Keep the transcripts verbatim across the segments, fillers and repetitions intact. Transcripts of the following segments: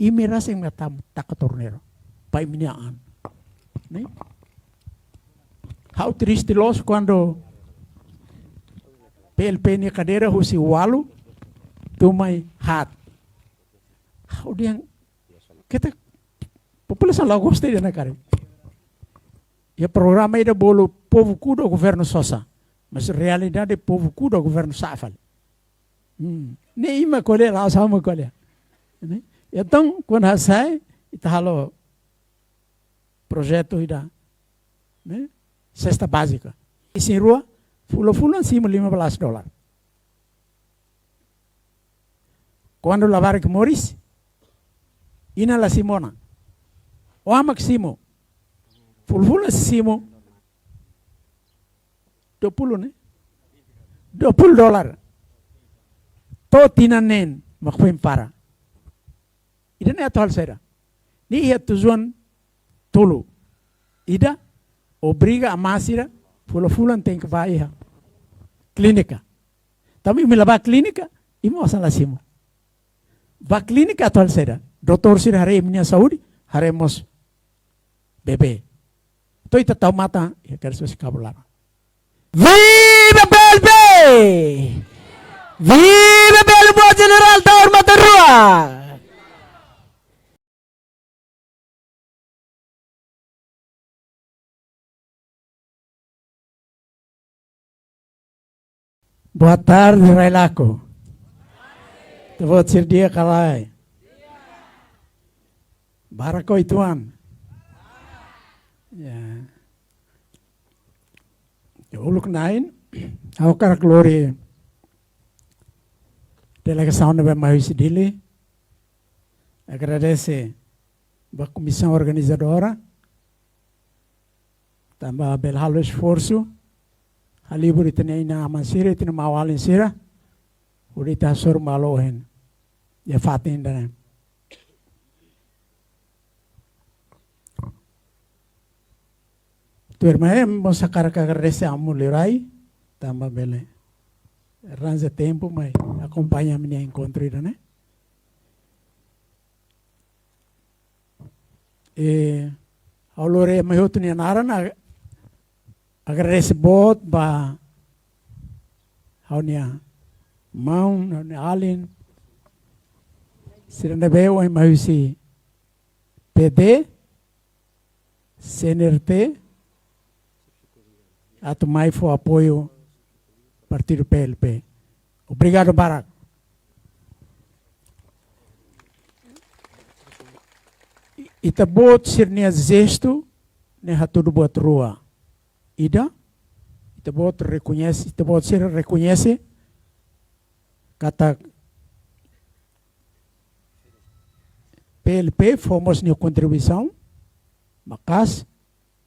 Imi rasik mak tau taka torneira ba imi-nia an. Ne'e? Ha'u triste loos kuandu P L P nia kadeira husi ualu tun mai haat. Ha'u dehan, keta, populasaun la gosta ida-ne'e karik. Iha programa ida bolu povu kuda governu sosa. Mas realidade povu kuda governu sa'e fali. Hmm. Ne'e imi mak ko'alia, la'ós ha'u mak ko'alia. Ne'e? Entaun, kuandu hasai, ita halo projetu ida, ne'e? Sesta bázika. Isin-rua, fulan-fulan simu lima belas dolar. Kuandu labarik moris, inan la simu ona. Oan mak simu. Fulan-fulan simu dua puluh, ne'e? Dua puluh dolar. To'o tinan neen mak foin para. Ida-ne'e atu halo saida? Ne'e iha tujuan tolu. Ida, obriga amá sira fulan-fulan tenke bá iha klínika. Tanba imi la bá klínika, imi osan la simu. Bá klínika atu halo saida? Doutór sira haree imi-nia saúde, haree mós bebé. To'o ita tau matan, iha kedas husi kabun laran. Viva P L P! Viva P L P Jenerál Taur Matan Ruak! Boa tarde, Railaco. Ita-boot sira di'ak ka lae? Barak ka uitoan? Ya. Ya, uluk na'in, ha'u hakarak lori delegasaun ne'ebé mai husi Dili. Agradese ba komisaun organizadora. Tanba bele halo esforsu, halibur ita-nia inan-aman sira, ita-nia maun-alin sira, hodi ita hasoru malu ohin iha fatin ida-ne'e. Tuirmai, ha'u mós hakarak agradese Amu Liurai, tanba bele arranja tempu mai akompaña ami-nia enkontru ida-ne'e. E, ha'u lori ema hotu nia naran, ag-, agradese boot ba ha'u-nia maun, ha'u-nia alin sira ne'ebé ohin mai husi P D, C N R T, atu mai fó apoiu partidu P L P. Obrigadu barak. I-, ita-boot sira-nia jestu ne'e hatudu buat rua. Ida, ita-boot rekoñese, ita-boot sira rekoñese katak P L P fó mós nia kontribuisaun maka'as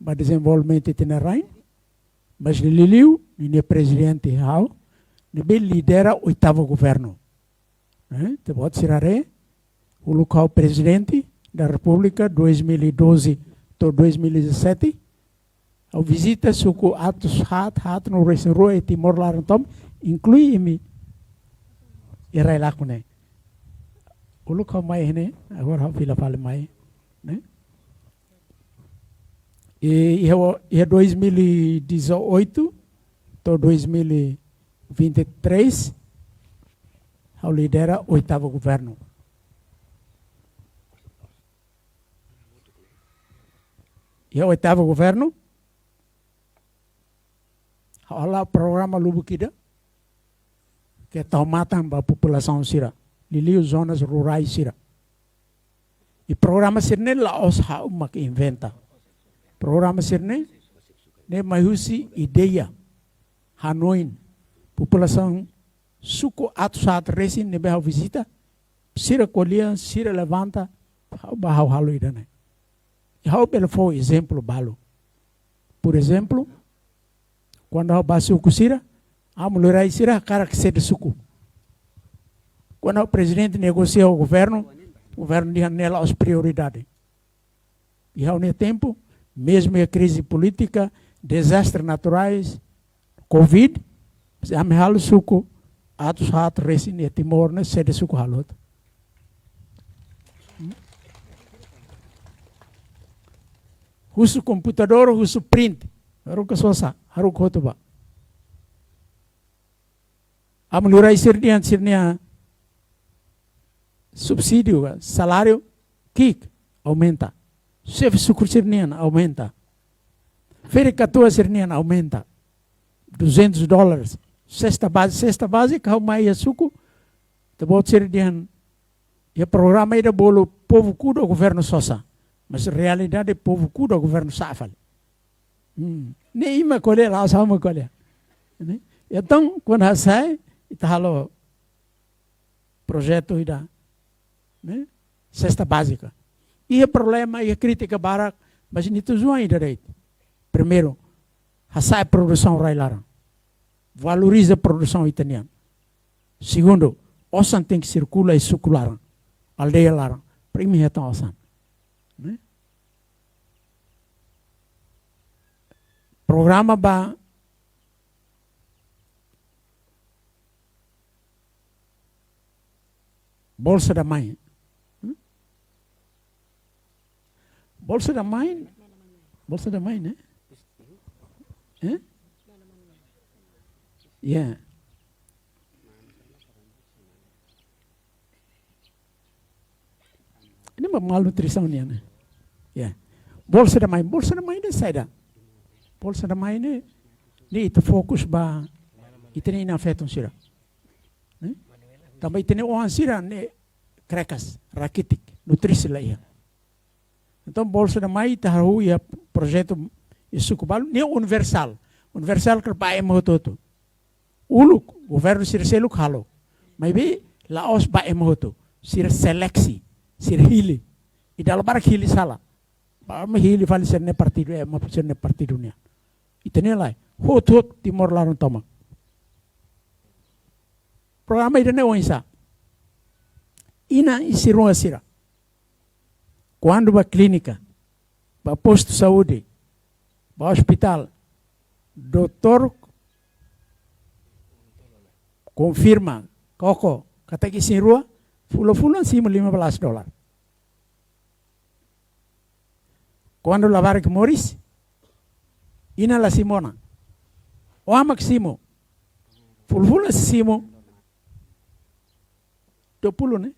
ba dezenvolvimentu ita-nia rain, mas liuliu ninia prezidente ha'u, ne'ebé lidera oitavu governu. Eh, ita-boot sira haree, uluk ha'u Prezidente da Repúblika dois mil e doze to'o dois mil e dezassete, ha'u vizita suku atus haat, haat no resin rua iha Timor laran tomak, inklui imi iha Railaco ne'e. Uluk ha'u mai iha ne'e, agora ha'u fila fali mai, ne'e? I, iha o-, iha dois mil e dezoito to'o dois mil e vinte e três, ha'u lidera oitavu governu. Iha oitavu governu, ha'u hala'o programa lubuk ida ke tau matan ba populasaun sira, liuliu zonas rurais sira. I programa sira-ne'e la'ós ha'u mak inventa. Programa sira-ne'e, ne'e mai husi ideia, hanoin populasaun suku atus haat resin ne'ebé ha'u vizita, sira ko'alia, sira levanta, ha'u bá ha'u halo ida-ne'e. I ha'u bele fó ezemplu balu. Por ezemplu, kuandu ha'u bá suku sira, Amu Liurai sira hakarak sede suku. Kuandu ha'u Prezidente negosia ho governu, governu dehan ne'e la'ós prioridade. Iha ha'u-nia tempu, mezmu iha krize polítika, dezastre naturais, covid, mas ami halo suku atus haat resin iha Timor ne'e sede suku halo hotu. Husu komputadór, husu print. Haruka sosa, haruka hotu ba. Amu liurai sira-nian, sira-nia subsídiu, saláriu, ki'ik, aumenta. Xefe suku sira-nian aumenta. Ferik-katuas sira-nian aumenta. Duzentos dólares. Sesta bázi-, sesta bázika, ha'u mai iha suku, ita-boot sira dehan, iha programa ida bolu povu kuda governu sosa. Mas realidade povu kuda governu sa'e fali. Hmm. Ne'e imi ko'alia, la'ós ha'u mak ko'alia. Ne'e? Entaun, kuandu hasai, ita halo projetu ida, ne'e? Sesta bázika. Iha problema, iha krítika barak, mas nia tujuan ida de'it. Primeiru, hasa'e produsaun rai laran. Valoriza produsaun ita-nian. Segundu, osan tenke sirkula iha suku laran, aldeia laran, para imi hetan osan. Ne'e? Programa ba Bolsa da Mãe. Hmm? Bolsa da Mãe? Bolsa da Mãe, ne'e? Eh? Ya. Ne'e mak malnutrisaun nian, ne'e? Ya. Bolsa da Mãe, Bolsa da Mãe ne'e saida? Bolsa da Mãe ne'e, ne'e ita fokus ba ita-nia inan-feton sira. Eh? Tanba ita-nia oan sira ne'e krekas, rakitik, nutrisi la iha. Entaun, Bolsa da Mãe ita hahú iha projetu iha suku balu, ne'e universál. Universál kar ba ema hotu-hotu. Uluk, governu sira seluk halo. Maibé, la'ós ba ema hotu. Sira seleksi, sira hili. I dala barak hili sala. Ba ema hili fali sira-ne'e partidu, ema sira-ne'e partidu nian. Ita-nia lae, hotu-hotu Timor laran tomak. Programa ida-ne'e oinsá? Inan isin-rua sira, kuandu ba klínika, ba postu saúde, ba ospitál, doutór konfirma, koko, katak isin-rua, fulan-fulan simu lima belas dólar. Kuandu labarik moris, inan la simu ona. Oan mak simu. Fulan-fulan simu dua puluh, ne'e?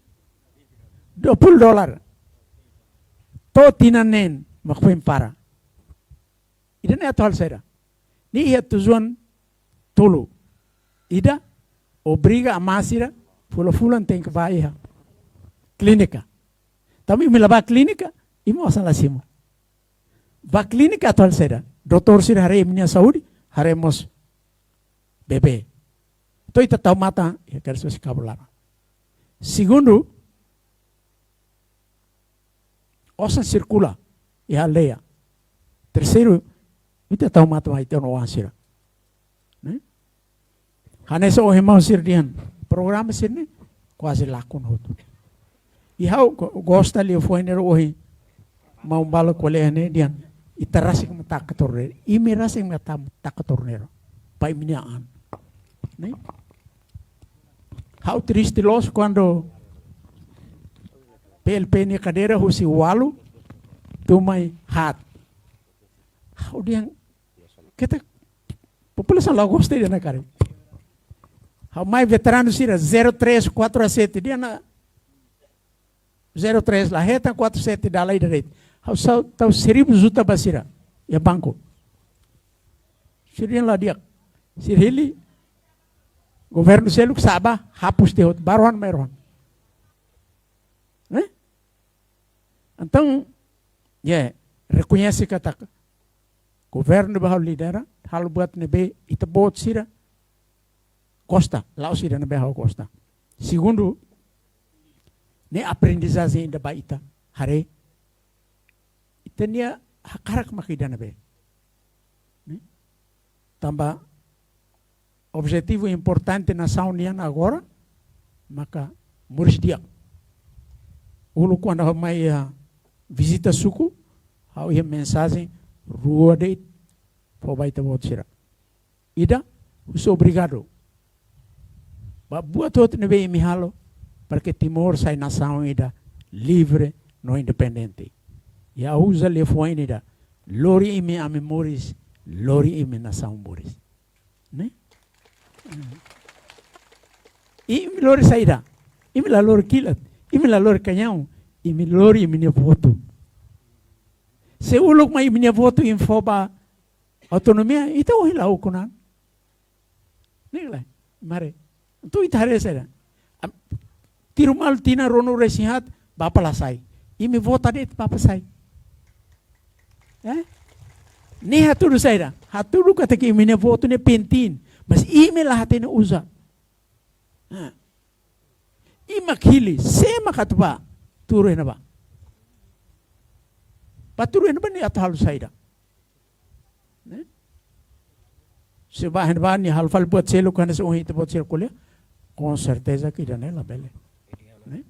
Dua puluh dólar. To'o tinan neen mak foin para. Ida-ne'e atu halo saida? Nia iha tujuan tolu. Ida, obriga amá sira fulan-fulan tenke bá iha klínika. Tanba imi la bá klínika, imi osan la simu. Bá klínika atu halo saida? Doutór sira haree imi-nia saúde, haree mós bebé. To'o ita tau matan iha kedas husi kabun laran. Segundu, osan sirkula iha aldeia. Terseiru, ita tau matan mai ita-nia oan sira. Ne'e? Hanesan ohin maun sira dehan, programa sira-ne'e kuaze lakon hotu. I ha'u go-, gosta liafuan ne'e ohin maun balu ko'alia ne'e dehan, ita rasik mak taka torneira. Imi rasik mak ta-, taka torneira. Ba imi-nia an. Ne'e? Ha'u triste loos kuandu P L P nia kadeira husi ualu tun mai haat. Ha'u dehan, keta populasaun la gosta ida-ne'e karik. Ha'u mai veteranu sira, zero três, quatro a sete, dehan ona zero três la hetan, quatro sete dala ida de'it. Ha'u sa-, tau seribu juta ba sira iha banku. Sira dehan la di'ak. Sira hili, governu seluk sa'e bá, hapus tiha hotu, baru han mai rohan. Eh? Entaun, ya, rekoñese katak governu ne'ebé ha'u lidera halo buat ne'ebé ita-boot sira gosta, la'ós ida ne'ebé ha'u gosta. Segundu, ne'e aprendizajen ida ba ita, haree ita-nia hakarak mak ida ne'ebé. Ne'e? Tanba objetivu importante nasaun nian agora maka moris di'ak. Uluk kuandu ha'u mai iha vizita suku, ha'u iha mensajen rua de'it fó ba ita-boot sira. Ida, husu obrigadu ba buat hotu ne'ebé imi halo para que Timor sai nasaun ida livre no independente. I ha'u uza liafuan ida, Lori imi-nia moris, lori imi-nia nasaun moris. Ne'e? Imi lori saida? Imi la lori kilat, imi la lori kañaun, imi lori imi-nia votu. Se uluk mai imi-nia votu imi fó ba autonomia, ita ohin la ukun an. Ne'e ka lae? Mare. Entaun ita haree saida? Am, tiru malu tinan ruanulu-resin-haat, bapa la sai. Imi vota de'it bapa sai. Eh? Ne'e hatudu saida? Hatudu katak imi-nia votu ne'e penting. Mas imi la hatene uza. Ah. Imi mak hili, sé mak atu bá tuur iha ne'ebá? Bá tuur iha ne'ebá nia atu halo saida? Ne'e? Se bá iha ne'ebá nia halo fali buat seluk hanesan ohin ita-boot sira ko'alia, com certeza que ida-ne'e labele. Ne'e?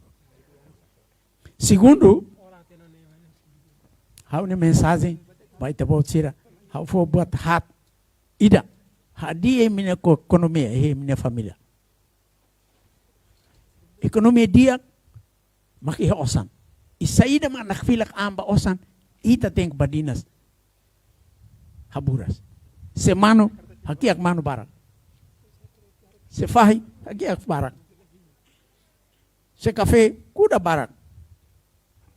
Segundu, ha'u-nia mensajen ba ita-boot sira, ha'u fó buat haat. Ida, hadi'a imi-nia ko-, ekonomia, iha imi-nia família. Ekonomia di'ak mak iha osan. I saida mak nakfilak an ba osan, ita tenke badinas haburas. Se manu, hakiak manu barak. Se fahi, hakiak barak. Se kafé, kuda barak.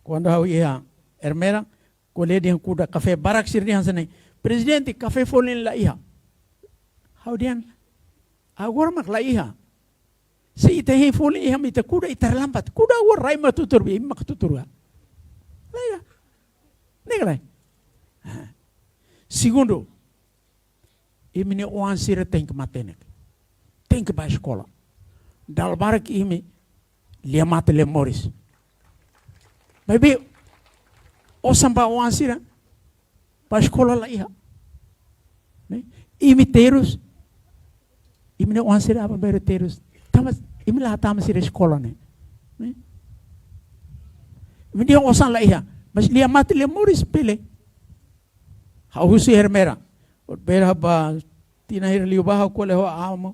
Kuandu ha'u iha Ermera, ko'alia dehan kuda kafé barak, sira dehan hanesan ne'e: "Prezidente, kafé folin la iha." Ha'u dehan, "Agora mak la iha. Se ita hein folin iha mak ita kuda, ita lambat. Kuda agora rai mak tutur, imi mak tutur ka?" La iha. Ne'e ka lae? Ha. Segundu, imi-nia oan sira tenke matenek. Tenke bá eskola. Dala barak imi lia mate lia moris. Maibé osan ba oan sira bá eskola la iha. Ne'e? Imi terus, imi-nia oan sira aban-bainrua terus. Tanba imi la hatama sira eskola ne'e. Ne'e? Imi dehan osan la iha. Mas lia mate lia moris bele. Ha'u husu Ermera. Bele ba tinan hira liubá ha'u ko'alia ho amu.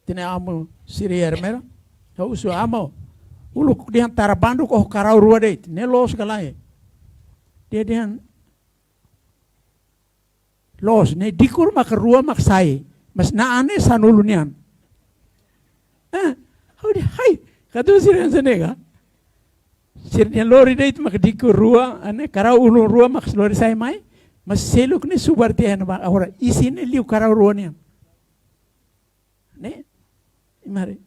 Tinan amu sira Ermera. Ha'u husu: "Amu, uluk dehan tara banduk ho karau rua de'it. Ne'e loos ka lae?" Nia dehan, "Loos, ne'e dikur maka rua mak sai. Mas na'an ne'e sanulu nian." Eh, ha'u dehan, "Hai, kadu sira hanesan ne'e ka?" Sira-nia lori de'it mak dikur rua, ne'e karau ulun rua mak lori sai mai, mas seluk ne'e subar tiha iha ne'ebá, agora isin ne'e liu karau rua nian. Ne'e? Imi haree.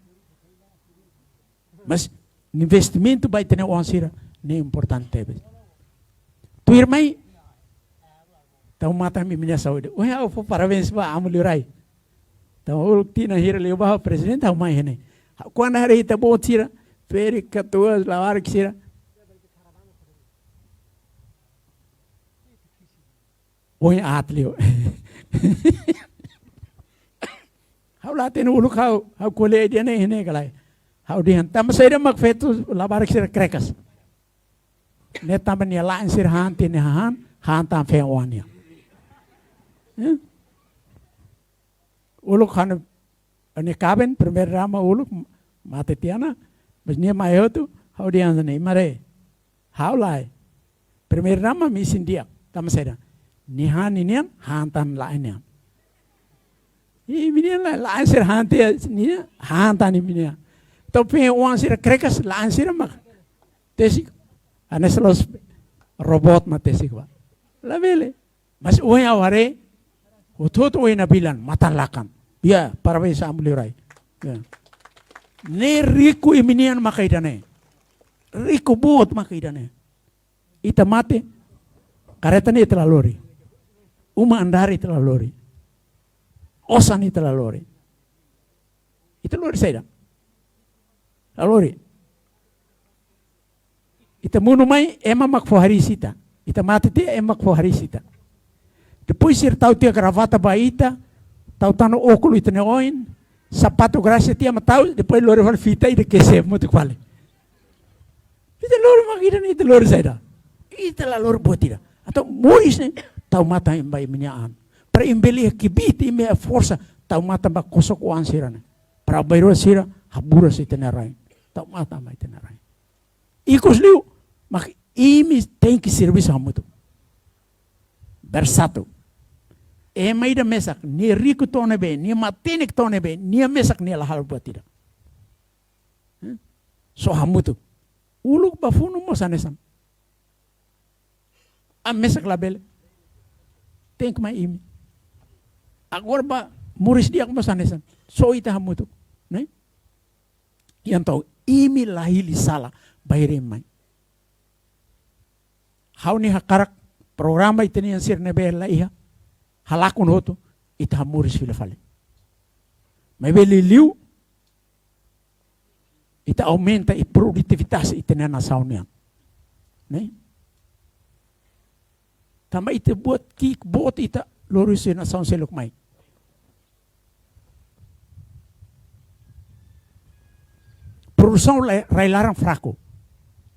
Mas investimentu ba ita-nia oan sira ne'e importante tebes. Tuirmai, tau matan imi-nia saúde. Ohin ha'u fó parabéns ba Amu Liurai. Tau uluk tinan hira liubá prezidente ha'u mai iha ne'e. Kuandu haree ita-boot sira, ferik, katuas, labarik sira. Ohin aat liu. Ha'u la hatene uluk ha'u, ha'u ko'alia dehan ne'e, ne'e ka lae. Ha'u dehan, tanba saida mak feto labarik sira krekas? Ne'e tanba nia la'en sira han tiha nia hahán, han tan feen oan nian. Eh? Uluk ha'u-nia, ha'u-nia kaben, primeira dama uluk, mate tiha ona, mas nia mai hotu, ha'u dehan hanesan ne'e, imi haree, ha'u lae. Primeira dama mak isin di'ak, tanba saida? Nia han ninian, han tan la'en nian. Imi-nian lae, la'en sira han tiha nian, han tan imi-nian. Entaun feen oan sira krekas, la'en sira mak tesik. Hanesan loos robot mak tesik bá. Labele. Mas ohin ha'u haree, hotu-hotu ohin nabilan, matan lakan. Ya, parabéns Amu Liurai. Ya. Ne'e riku imi-nian maka ida-ne'e. Riku boot maka ida-ne'e. Ita mate, karreta ne'e ita la lori. Uma andar ita la lori. Osan ita la lori. Ita lori saida? La lori. Ita monu mai, ema mak fó hariis ita. Ita mate tiha, ema mak fó hariis ita. Depois sira tau tiha gravata ba ita, tau tan ókulu ita-nia oin, sapatu grasa tiha mak tau, depois lori fali fita ida kese motuk fali. Ita lori mak ida-ne'e, ita lori saida? Ita la lori buat ida. Entaun moris ne'e, tau matan ba imi-nia an. Para imi bele iha kbiit, imi iha forsa, tau matan ba kosok oan sira-ne'e. Para bainrua sira, haburas ita-nia rain. Tau matan ba ita-nia rain. Ikus liu, mak imi tenke servisu hamutuk. Bersatu. Ema ida mesak, nia riku to'o ne'ebé, nia matenek to'o ne'ebé, nia mesak nia la halo buat ida. Hmm? Só hamutuk. Uluk ba funu mós hanesan. Ami mesak labele. Tenke mai imi. Agora ba moris di'ak mós hanesan. Só ita hamutuk, ne'e? Entaun, imi la hili sala, bainhira imi mai. Ha'u-nia hakarak programa ita-nian sira ne'ebé la iha, halakon hotu, ita hamoris fila fali. Maibé liuliu, ita aumenta i produtivitas ita-nia nasaun nian. Ne'e? Tanba ita buat ki'ik boot ita lori husi nasaun seluk mai. Produsaun la-, rai-laran fraku.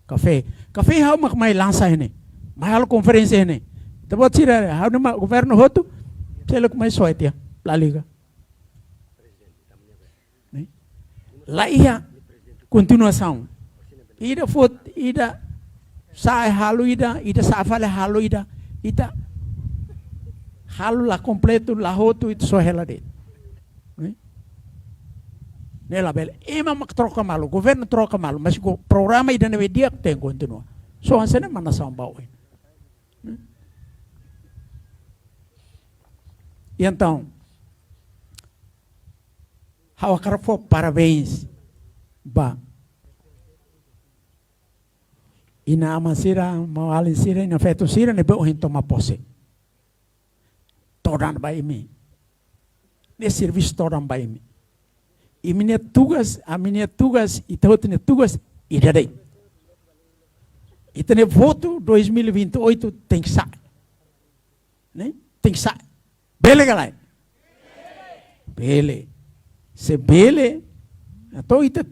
Kafé. Kafé ha'u mak mai lansa iha ne'e. Mai halo konferénsia iha ne'e. Ita-boot sira, ha'u-nia mak governu hotu, seluk mai soe tiha. La liga. Ne'e? La iha kontinuasaun. Ida foti, ida sa'e halo ida, ida sa'e fali halo ida. Ita halo la kompletu, la hotu, ita só hela de'it. Ne'e? Ne'e labele. Ema mak troka malu, governu troka malu, mas go-, programa ida ne'ebé di'ak tenke kontinua. Só hanesan ne'e mak nasaun ba oin. Ne'e? I entaun, ha'u hakarak fó parabéns ba inan-aman sira, maun-alin sira, inan-feton sira ne'ebé ohin toma pose. Todan ba imi. Ne'e servisu todan ba imi. Imi-nia tugas, ami-nia tugas, ita hotu nia tugas, ida de'it. Ita-nia votu dois mil e vinte e oito tenke sa'e. Ne'e? Tenke sa'e. Bele ka lae? Bele. Se bele, entaun ita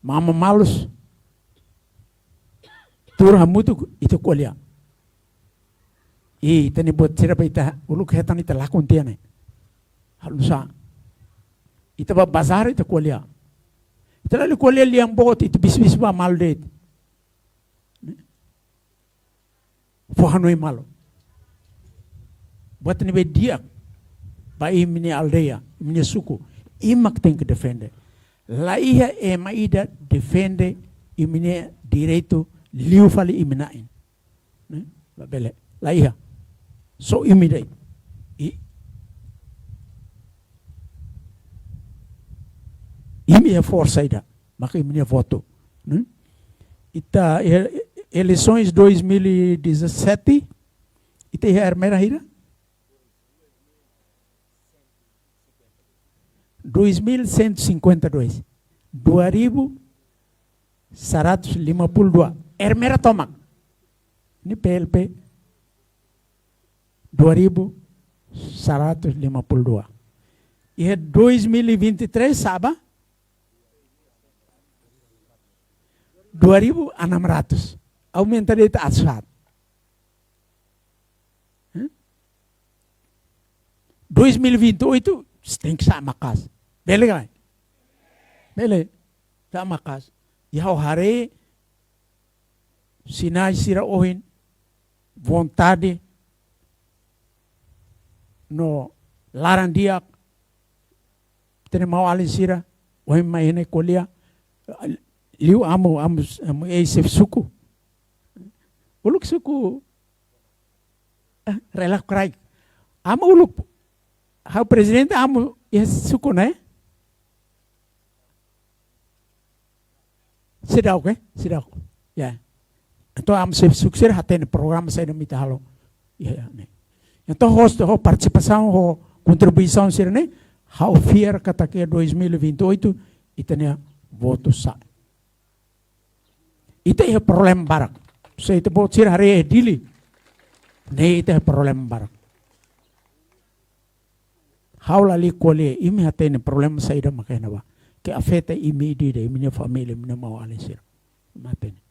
mama malus, tuur hamutuk ita ko'alia. I ita-nia buat sira ba ita uluk hetan ita lakon tiha ne'e. Halo nusá? Ita ba bazár ita ko'alia. Ita la ko'alia lian boot ita bis-bis ba malu de'it. Fó hanoin malu. Buat ne'ebé di'ak ba imi-nia aldeia, imi-nia suku, imi mak tenke defende. La iha ema ida defende imi-nia direitu liu fali imi-na'in. Ne'e? Labele. La iha. Só imi de'it. I imi iha forsa ida. Maka imi-nia votu. Ne'e? Ita, e-, eleisoens dois mil e dezassete, ita iha Ermera hira? Dois mil cento e cinquenta e dois. Dua ribu seratus lima puluh dua. Ermera tomak. Ne'e P L P. Dua ribu seratus lima puluh dua. Iha dois mil e vinte e três sa'e ba dua ribu enam ratus. Aumenta de'it atus haat. Hã? Dois mil e vinte e oito, tenke sa'e maka'as. Bele ka lae? Bele. Sa'e maka'as. I ha'u haree sinál sira ohin, vontade no laran di'ak, ita-nia maun-alin sira ohin mai iha ne'e ko'alia, liu Amu, Amu, Amu eis-xefe suku. Uluk suku, eh, Railaku Kraik. Amu uluk, ha'u prezidente Amu iha suku ne'e? Seidauk, eh? Seidauk. Ya. Entaun, Amu xefe suku sira hatene programa saida mak ita halo. Ya, ya, ne'e. Entaun, ho, ho partisipasaun, ho kontribuisaun sira-ne'e, ha'u fiar katak iha dois mil e vinte e oito, ita-nia votu sa'e. Ita iha problema barak. Se ita-boot sira haree iha Dili, ne'e ita iha problema barak. Ha'u lalika ko'alia, imi hatene problema saida maka iha ne'ebá. Ke afeta imi ida-idak, imi-nia família, imi-nia maun-alin sira. Imi hatene.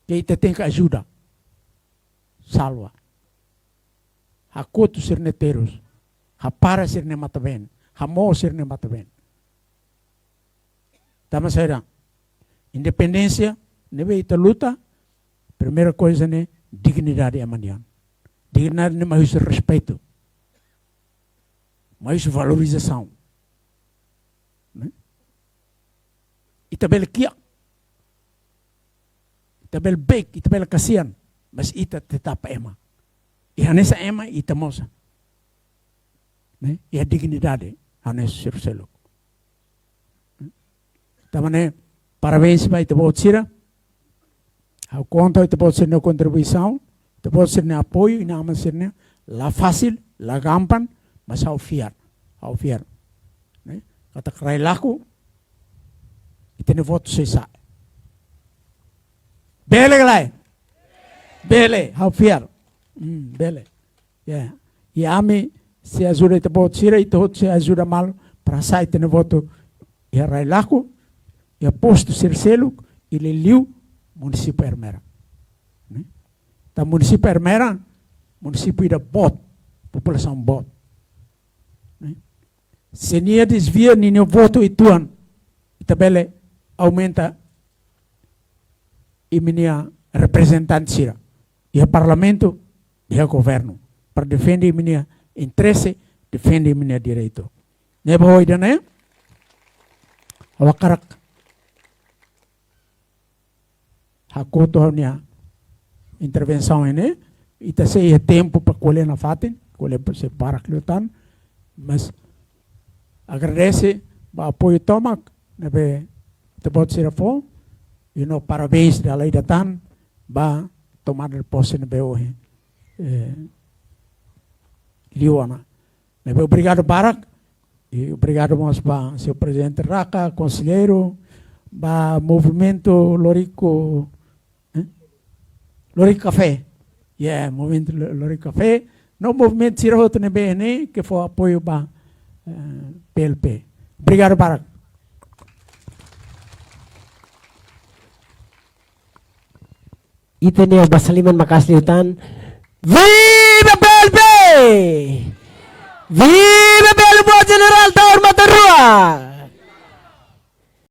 Ke ita tenke ajuda. Salva. Hakotu sira-nia terus. Hapara sira-nia matan-been. Hamoos sira-nia matan-been. Tanba saida? Independénsia ne'ebé ita luta, primeira coisa ne'e dignidade ema nian. Dignidade ne'e mai husi respeitu, mai husi valorizasaun, ne'e? Ita bele kiak, ita bele beik, ita bele kasian, mas ita tetap ema. I hanesan ema ita mós, ne'e? Iha dignidade hanesan sira seluk. Tanba ne'e, parabéns ba ita-boot sira. Ha'u konta ita-boot sira-nia kontribuisaun, ita-boot sira-nia apoiu, inan-aman sira-nia, la fasil, la gampang, mas ha'u fiar, ha'u fiar, ne'e? Katak Railaku, ita-nia votu sei sa'e. Bele ka lae? Bele, ha'u fiar. Hmm, bele. Ya. I ami sei ajuda ita-boot sira, ita hotu sei ajuda malu para sa'e ita-nia votu iha Railaku, iha postu sira seluk, i liuliu munisípiu Ermera. Ne'e? Tanba munisípiu Ermera, munisípiu ida boot, populasaun boot. Ne'e? Se nia dezvia ninia votu uitoan, ita bele aumenta imi-nia reprezentante sira iha parlamentu, iha governu, para defende imi-nia interese, defende imi-nia direitu. Ne'ebé ho ida-ne'e, ha'u hakarak hakotu ha'u-nia intervensaun ne'e, ita sei iha tempu para ko'alia nafatin, ko'alia para sei barak liután, mas agradese ba apoiu tomak ne'ebé ita-boot sira fó, i no parabéns dala ida tan ba tomada de posse ne'ebé ohin, eh, liu ona. Ne'ebé obrigadu barak, i obrigadu mós ba señór prezidente Raka, konselleiru, ba movimentu Loriku, eh? Loriku Kafé. Ya, movimentu Lo-, Loriku Kafé. No movimentu sira hotu ne'ebé ne'e ke fó apoiu ba, eh, P L P. Obrigadu barak. Ita-nia basa liman maka'as liután. Viva!